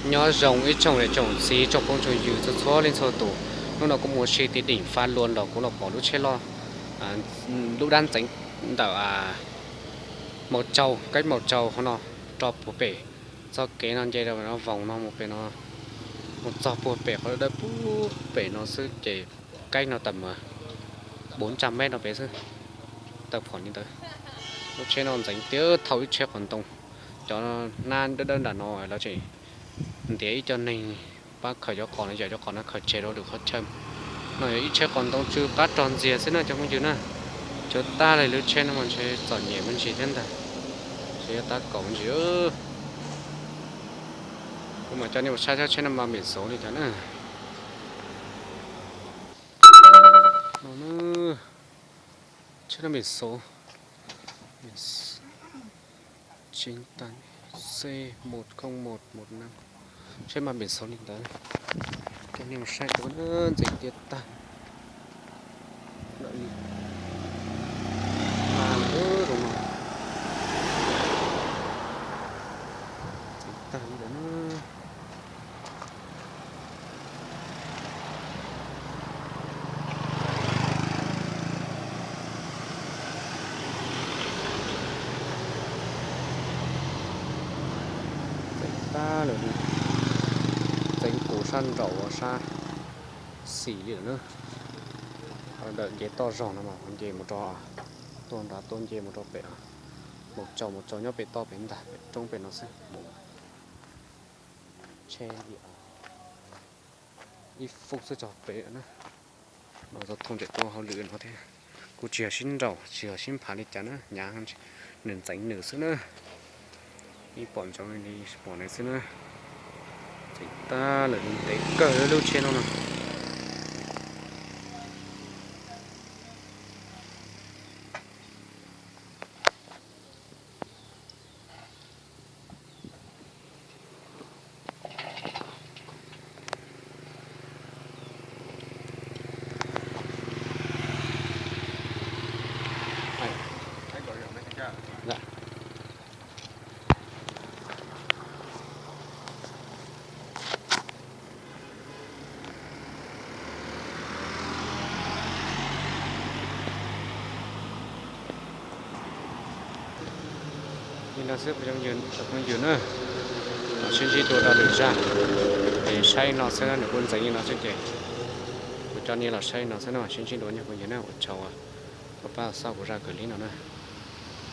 Nyob zoo ib tsoom niam tsoom txiv tsoom phooj tsoom ywg txhua txhua leej txhua tus, hnub no kuv mus ua si tim Deem Fab Luam los kuv los pom lub tsheb loj, lub dab ntxeev ntawm Mauj Tsau, kaij Mauj Tsau hauv no rau puag pem txoj kev no nce rau no voos no mus pem no, mus txog puag pem qhov dawb dawb puag pem no xwb ces kaij no tawm mus bốn trăm mét no pem xwb, tawm phom li ntawd. Lub tsheb no ntxeev tiag, thauj ib tsheb qos ntoo. Cov hnab dawb dawb nram no lawv tseem ntiav ib co neeg pab khaws cov qos no, yam cov qos no khaws tseg rau lwm qhov chaw. No yog ib tsheb qos ntoo tsw qab rog ntxiag xwb na cov phooj ywg na. Tsw tag li lub tsheb no mas ntshe txom nyem me ntsis thiab ntag, ntshe yuav tab kaum me ntsis. Kuv mam coj nej mus saib tsheb no mas npem xov li cas na. Tsheb no npem xov, chính tag C một không một một năm, tsheb mas npem xov li ntawd. Coj nej mus saib dua, ntxeev tiag tag. Lawm li, ma lawm zoo no, ntxeev tag li ntawd na. Ntxeev tag lawm li, ntxeev kuv sab nraum uas sab xis li lawm na. Dawm nce toj zog no mas nce mus rau, tuaj nrad tuaj nce mus rau pem Mauj Tsau, Mauj Tsau nyob pem toj pem ntag, pem roob pem no xwb. Tsheb ib fub xwb txog pem na. No txog thooj ntawm tuaj hauj lwm no thiab. Kuj tsis yog sib nraus tsis yog sib nphav li cas na, nyav nws ntxeev nws xwb na. Ib pom ntsoov li pom nws xwb na. Ntxeev tag lawm, ntev kawg lub tsheb no no. Li no xwb phooj ywg na, los sib ntsib dua rau lwm zaj. Es saib no xwb na, nws kuj ntxeev li no xwb ces kuv coj nej los saib no xwb na, sib ntsib dua nej phooj ywg na, ua tsaug uas pab xauj kuv zaj clip no na.